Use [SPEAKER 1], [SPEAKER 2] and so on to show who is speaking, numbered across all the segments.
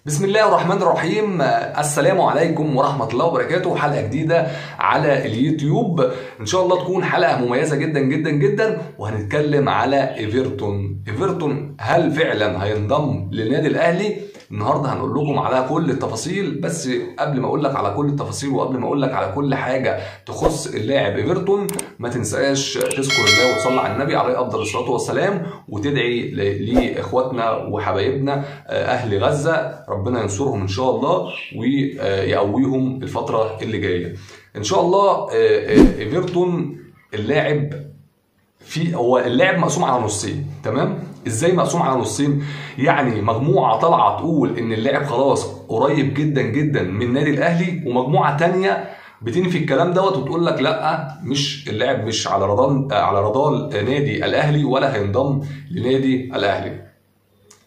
[SPEAKER 1] بسم الله الرحمن الرحيم. السلام عليكم ورحمة الله وبركاته. حلقة جديدة على اليوتيوب، إن شاء الله تكون حلقة مميزة جدا جدا جدا، وهنتكلم على إيفرتون. إيفرتون هل فعلا هينضم للنادي الأهلي؟ النهارده هنقول لكم على كل التفاصيل، بس قبل ما اقول لك على كل التفاصيل وقبل ما اقول لك على كل حاجة تخص اللاعب ايفرتون، ما تنساش تذكر الله وتصلي على النبي عليه افضل الصلاة والسلام، وتدعي لاخواتنا وحبايبنا اهل غزة، ربنا ينصرهم ان شاء الله ويقويهم الفترة اللي جاية ان شاء الله. ايفرتون اللاعب في هو اللاعب مقسوم على نصين، تمام؟ ازاي مقسوم على نصين؟ يعني مجموعة طالعه تقول ان اللاعب خلاص قريب جدا جدا من النادي الاهلي، ومجموعة تانية بتنفي الكلام دوت وتقول لك لا، مش اللاعب مش على رضا نادي الاهلي ولا هينضم لنادي الاهلي.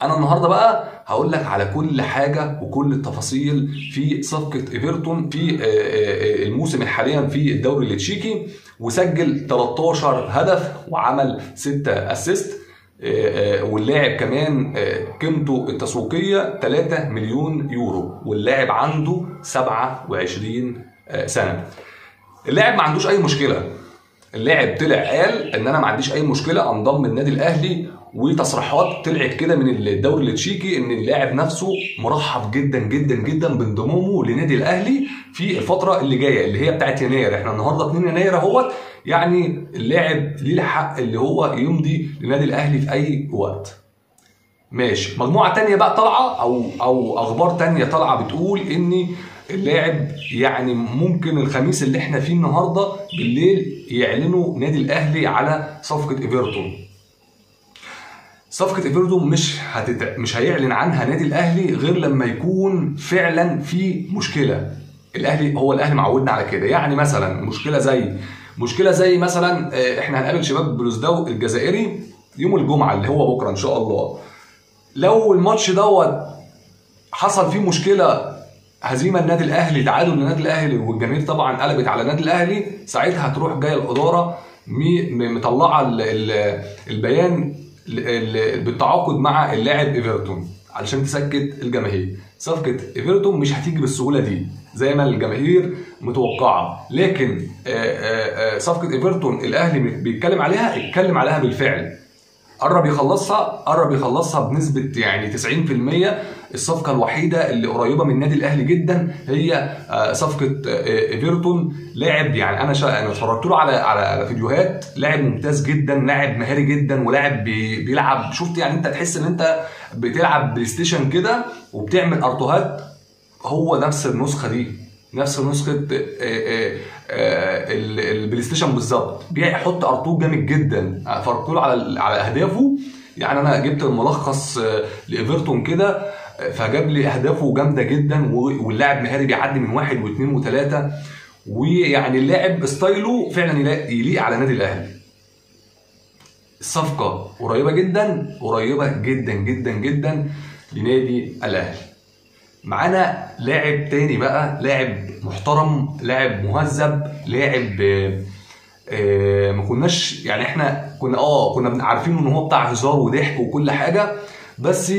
[SPEAKER 1] انا النهارده بقى هقول لك على كل حاجة وكل التفاصيل في صفقة ايفرتون في الموسم حاليا في الدوري التشيكي، وسجل 13 هدف وعمل 6 assist، واللاعب كمان قيمته التسويقية 3 مليون يورو، واللاعب عنده 27 سنة. اللاعب ما عندوش اي مشكلة، اللاعب طلع قال ان انا ما عنديش اي مشكلة انضم للنادي الاهلي، وتصريحات طلعت كده من الدوري التشيكي ان اللاعب نفسه مرحب جدا جدا جدا بانضمامه لنادي الاهلي في الفترة اللي جاية اللي هي بتاعت يناير. احنا النهارده 2 يناير اهوت، يعني اللاعب ليه الحق اللي هو يمضي لنادي الاهلي في اي وقت. ماشي، مجموعة تانية بقى طالعه او اخبار تانية طالعه بتقول ان اللاعب يعني ممكن الخميس اللي احنا فيه النهارده بالليل يعلنوا نادي الاهلي على صفقة ايفرتون. صفقة ايفرتون مش هيعلن عنها نادي الاهلي غير لما يكون فعلا في مشكلة. الاهلي هو الاهلي معودنا على كده، يعني مثلا مشكلة زي مثلا احنا هنقابل شباب بلوزداو الجزائري يوم الجمعة اللي هو بكره ان شاء الله. لو الماتش دوت حصل فيه مشكلة، هزيمة النادي الاهلي، تعادل النادي الاهلي، والجماهير طبعا قلبت على النادي الاهلي، ساعتها هتروح جاية الادارة مطلعه البيان بالتعاقد مع اللاعب ايفرتون علشان تسكت الجماهير. صفقة ايفرتون مش هتيجي بالسهولة دي زي ما الجماهير متوقعه، لكن صفقة ايفرتون الاهلي بيتكلم عليها، اتكلم عليها بالفعل، قرب يخلصها بنسبة يعني 90%. الصفقة الوحيدة اللي قريبه من النادي الاهلي جدا هي صفقة ايفرتون. لاعب يعني انا اتفرجت له على فيديوهات، لاعب ممتاز جدا، لاعب مهاري جدا، ولاعب بيلعب، شفت يعني انت تحس ان انت بتلعب بلاي ستيشن كده وبتعمل ارتوهات، هو نفس النسخة دي، نفس نسخه البلاي ستيشن بالظبط، بيحط ارتوه جامد جدا. اتفرجت له على اهدافه، يعني انا جبت الملخص لايفرتون كده فجاب لي اهدافه جامدة جدا، واللاعب مهاري بيعدي من 1 و2 و3، ويعني اللاعب style ه فعلا يليق على النادي الاهلي. الصفقة قريبه جدا، قريبه جدا جدا جدا لنادي الاهلي. معانا لاعب تاني بقى، لاعب محترم، لاعب مهذب، لاعب ما كناش يعني احنا كنا عارفين ان هو بتاع هزار وضحك وكل حاجة، بس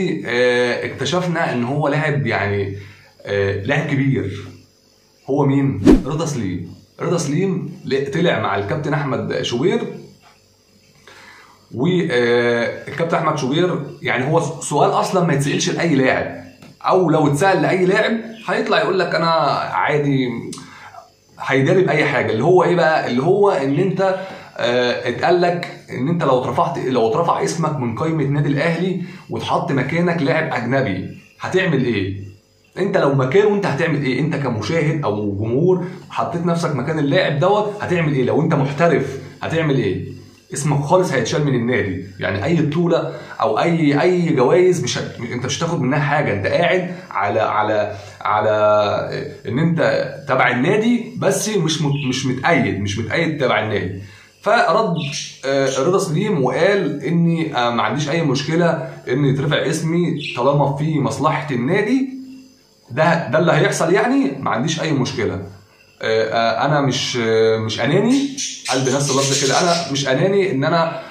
[SPEAKER 1] اكتشفنا ان هو لاعب يعني لاعب كبير. هو مين؟ رضا سليم. رضا سليم طلع مع الكابتن احمد شوبير، والكابتن احمد شوبير يعني هو سؤال اصلا ما يتسالش لاي لاعب، او لو اتسال لاي لاعب هيطلع يقول لك انا عادي، هيداري باي حاجة. اللي هو ايه بقى؟ اللي هو ان انت اتقال لك ان انت لو اترفع اسمك من قائمة نادي الاهلي واتحط مكانك لاعب اجنبي هتعمل ايه؟ انت لو مكانه انت هتعمل ايه؟ انت كمشاهد او جمهور حطيت نفسك مكان اللاعب دوت هتعمل ايه؟ لو انت محترف هتعمل ايه؟ اسمك خالص هيتشال من النادي، يعني اي بطوله او اي جوائز انت مش هتاخد منها حاجة، انت قاعد على على على ان انت تبع النادي بس مش متقيد تبع النادي. فرد رضا سليم وقال اني ما عنديش اي مشكلة ان يترفع اسمي طالما في مصلحة النادي، ده اللي هيحصل، يعني ما عنديش اي مشكلة، انا مش اناني، قال بنفس اللفظ كده، انا مش اناني ان انا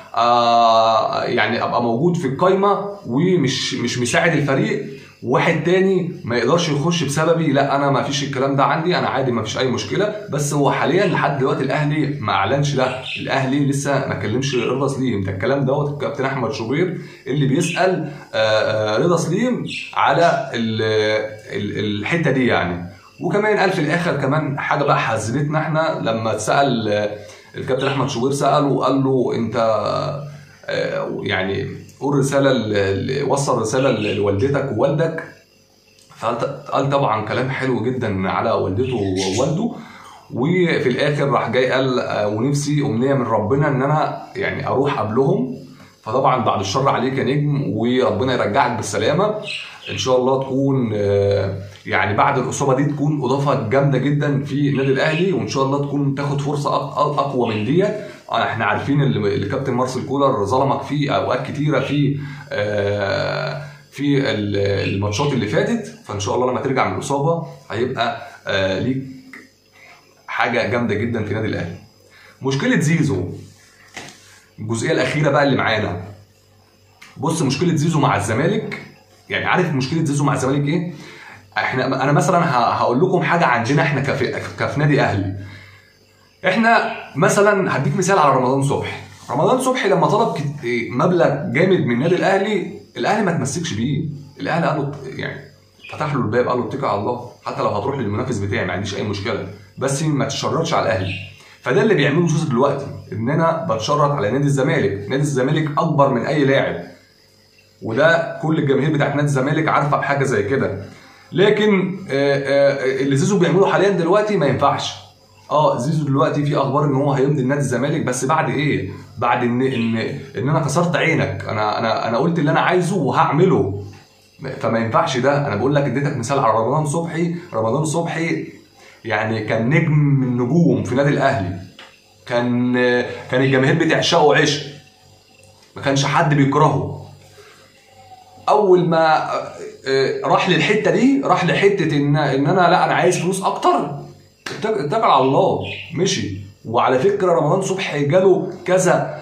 [SPEAKER 1] يعني ابقى موجود في القايمة ومش مش مساعد الفريق، واحد تاني ما يقدرش يخش بسببي، لا انا ما فيش الكلام ده عندي، انا عادي ما فيش اي مشكلة. بس هو حاليا لحد دلوقتي الاهلي ما اعلنش ده، الاهلي لسه ما كلمش رضا سليم. ده الكلام دوت الكابتن احمد شوبير اللي بيسال رضا سليم على الحتة دي يعني. وكمان قال في الاخر كمان حاجة بقى حزنتنا احنا لما اتسال الكابتن احمد شوبير، ساله وقال له انت يعني قول رسالة، وصل رسالة لوالدتك ووالدك. فقال طبعا كلام حلو جدا على والدته ووالده، وفي الاخر راح جاي قال ونفسي امنية من ربنا ان انا يعني اروح قبلهم. فطبعا بعد الشر عليك يا نجم، وربنا يرجعك بالسلامة ان شاء الله، تكون يعني بعد الاصابة دي تكون اضافه جامدة جدا في النادي الاهلي، وان شاء الله تكون تاخد فرصة اقوى من ديت. احنا عارفين اللي الكابتن مارسيل كولر ظلمك في اوقات كتيرة في الماتشات اللي فاتت، فان شاء الله لما ترجع من الاصابة هيبقى ليك حاجة جامدة جدا في النادي الاهلي. مشكلة زيزو، الجزئية الاخيرة بقى اللي معانا. بص، مشكلة زيزو مع الزمالك، يعني عارف مشكلة زيزو مع الزمالك ايه؟ انا مثلا هقول لكم حاجة عندنا احنا كفي نادي اهلي. احنا مثلا هديك مثال على رمضان صبحي. رمضان صبحي لما طلب مبلغ جامد من النادي الاهلي، الاهلي ما تمسكش بيه، الاهلي قال له يعني فتح له الباب، قال له اتكل على الله، حتى لو هتروح للمنافس بتاعي ما عنديش اي مشكلة، بس ما تشرطش على الاهلي. فده اللي بيعمله زيزو دلوقتي، ان انا بتشرط على نادي الزمالك. نادي الزمالك اكبر من اي لاعب، وده كل الجماهير بتاعت نادي الزمالك عارفه بحاجة زي كده. لكن اللي زيزو بيعمله حاليا دلوقتي ما ينفعش. زيزو دلوقتي في اخبار ان هو هيمضي لنادي الزمالك، بس بعد ايه؟ بعد ان ان ان انا كسرت عينك، انا قلت اللي انا عايزه وهعمله، فما ينفعش ده. انا بقول لك اديتك مثال على رمضان صبحي. رمضان صبحي يعني كان نجم من النجوم في نادي الاهلي، كان الجماهير بتعشقه عشق، ما كانش حد بيكرهه. اول ما راح للحتة دي، راح لحته ان انا لا انا عايز فلوس اكتر، اتكل على الله مشي. وعلى فكرة رمضان صبحي جاله كذا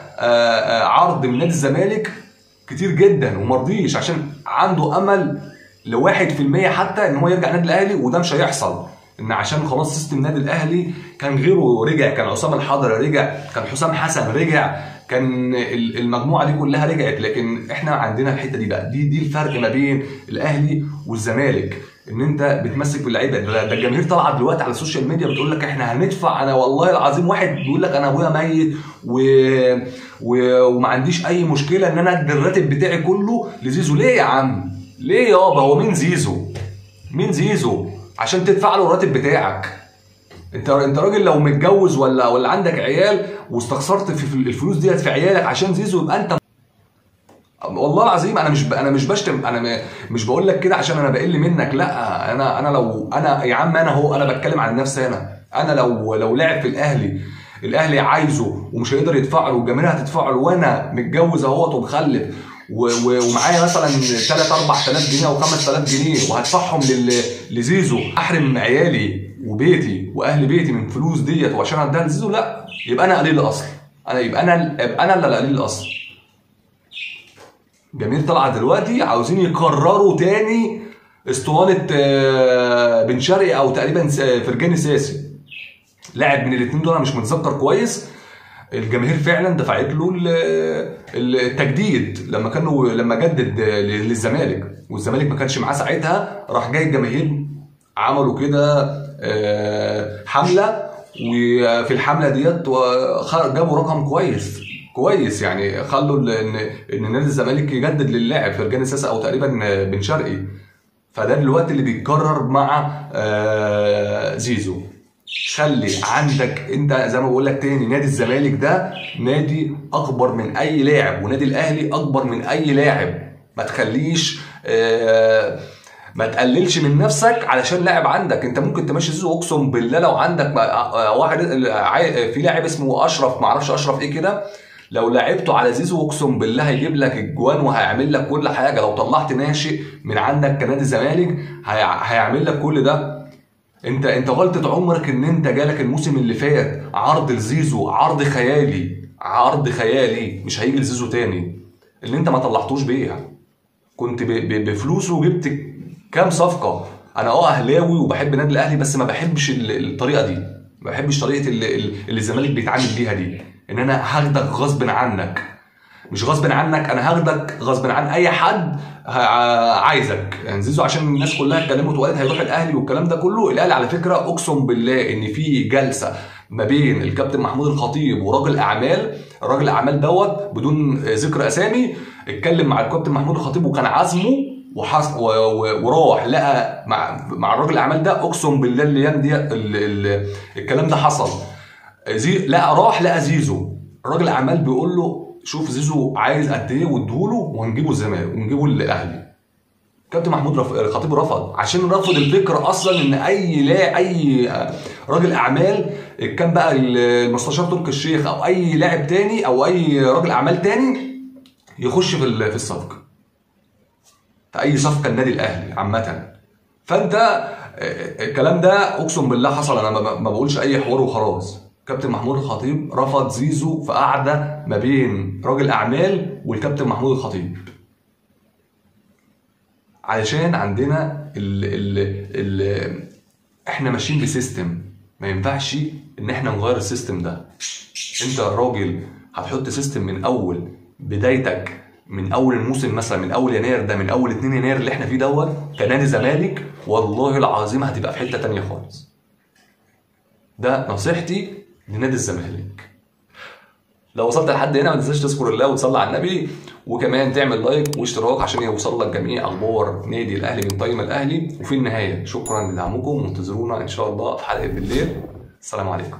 [SPEAKER 1] عرض من نادي الزمالك كتير جدا ومرضيش، عشان عنده امل ل1% حتى ان هو يرجع النادي الاهلي، وده مش هيحصل. ان عشان خلاص system النادي الاهلي كان غيره رجع، كان عصام الحضري رجع، كان حسام حسن رجع، كان المجموعة دي كلها رجعت. لكن احنا عندنا الحتة دي بقى، دي الفرق ما بين الاهلي والزمالك، ان انت بتمسك باللعيبه. ده الجماهير طالعه دلوقتي على ال social media بتقول لك احنا هندفع. انا والله العظيم واحد بيقول لك انا ابويا ميت وما عنديش اي مشكلة ان انا ادي الراتب بتاعي كله لزيزو. ليه يا عم؟ ليه يابا؟ هو مين زيزو؟ مين زيزو عشان تدفع له الراتب بتاعك؟ انت راجل لو متجوز ولا عندك عيال واستخسرت في الفلوس ديت في عيالك عشان زيزو، يبقى انت والله العظيم انا مش بشتم، انا مش بقول لك كده عشان انا بقل منك، لا انا لو انا يا عم، انا بتكلم عن نفسي. انا لو لاعب في الاهلي، الاهلي عايزه ومش هيقدر يدفع له والجماهير هتدفع له، وانا متجوز اهوت ومخلف ومعايا مثلا 3 4000 جنيه او 5000 جنيه وهدفعهم لزيزو، احرم عيالي وبيتي واهل بيتي من فلوس ديت وعشان اديها لزيزو؟ لا، يبقى انا قليل الاصل، انا اللي قليل الاصل. جماهير طالعه دلوقتي عاوزين يكرروا تاني اسطوانة بن شرقي او تقريبا فرجاني ساسي، لاعب من الاثنين دول انا مش متذكر كويس. الجماهير فعلا دفعت له التجديد لما جدد للزمالك، والزمالك ما كانش معاه ساعتها، راح جاي الجماهير عملوا كده حمله، وفي الحملة ديت جابوا رقم كويس يعني، خلوا ان نادي الزمالك يجدد للاعب فرجاني ساسي او تقريبا بن شرقي. فده دلوقتي اللي بيتكرر مع زيزو. خلي عندك انت زي ما بقول لك تاني، نادي الزمالك ده نادي اكبر من اي لاعب، ونادي الاهلي اكبر من اي لاعب. ما تخليش ما تقللش من نفسك علشان لاعب عندك. انت ممكن تمشي زيزو، اقسم بالله لو عندك واحد في لاعب اسمه اشرف، ما اعرفش اشرف ايه كده، لو لعبته على زيزو اقسم بالله هيجيب لك الجوان وهيعمل لك كل حاجة. لو طلعت ناشئ من عندك كنادي الزمالك هيعمل لك كل ده. انت غلطه عمرك ان انت جالك الموسم اللي فات عرض لزيزو، عرض خيالي، عرض خيالي مش هيجي لزيزو تاني، اللي انت ما طلعتوش بيها. كنت بفلوسه جبت كام صفقة. انا اهلاوي وبحب النادي الاهلي، بس ما بحبش الطريقة دي، ما بحبش طريقه اللي الزمالك بيتعامل بيها دي، ان انا هاخدك غصب عنك. مش غصب عنك، انا هاخدك غصب عن اي حد عايزك. يعني زيزو عشان الناس كلها اتكلمت وقالت هيروح الاهلي والكلام ده كله. الاهلي على فكرة اقسم بالله ان في جلسه ما بين الكابتن محمود الخطيب وراجل اعمال، الراجل الاعمال دوت بدون ذكر اسامي، اتكلم مع الكابتن محمود الخطيب وكان عازمة وراح لقى مع الراجل الاعمال ده. اقسم بالله الايام دي الكلام ده حصل. لقى راح لقى زيزو، الراجل الاعمال بيقول له شوف زيزو عايز قد ايه واديهوله وهنجيبه الزمالك ونجيبه الاهلي. كابتن محمود الخطيب رفض، عشان رفض الفكرة اصلا ان اي راجل اعمال كان بقى المستشار تركي الشيخ او اي لاعب تاني او اي راجل اعمال تاني يخش في الصفقة، في اي صفقة النادي الاهلي عامة. فانت الكلام ده اقسم بالله حصل، انا ما بقولش اي حوار وخلاص. كابتن محمود الخطيب رفض زيزو في قعدة ما بين راجل اعمال والكابتن محمود الخطيب، علشان عندنا ال ال ال احنا ماشيين ب system، ما ينفعش ان احنا نغير ال system ده. انت راجل هتحط system من اول بدايتك، من اول الموسم مثلا، من اول يناير ده، من اول 2 يناير اللي احنا فيه دوت كنادي زمالك، والله العظيم هتبقى في حتة تانية خالص. ده نصيحتي لنادي الزمالك. لو وصلت لحد هنا ما تنساش تذكر الله وتصلي على النبي، وكمان تعمل like واشتراك عشان يوصل لك جميع اخبار نادي الاهلي من time الاهلي. وفي النهاية شكرا لدعمكم، وانتظرونا ان شاء الله في حلقة بالليل. السلام عليكم.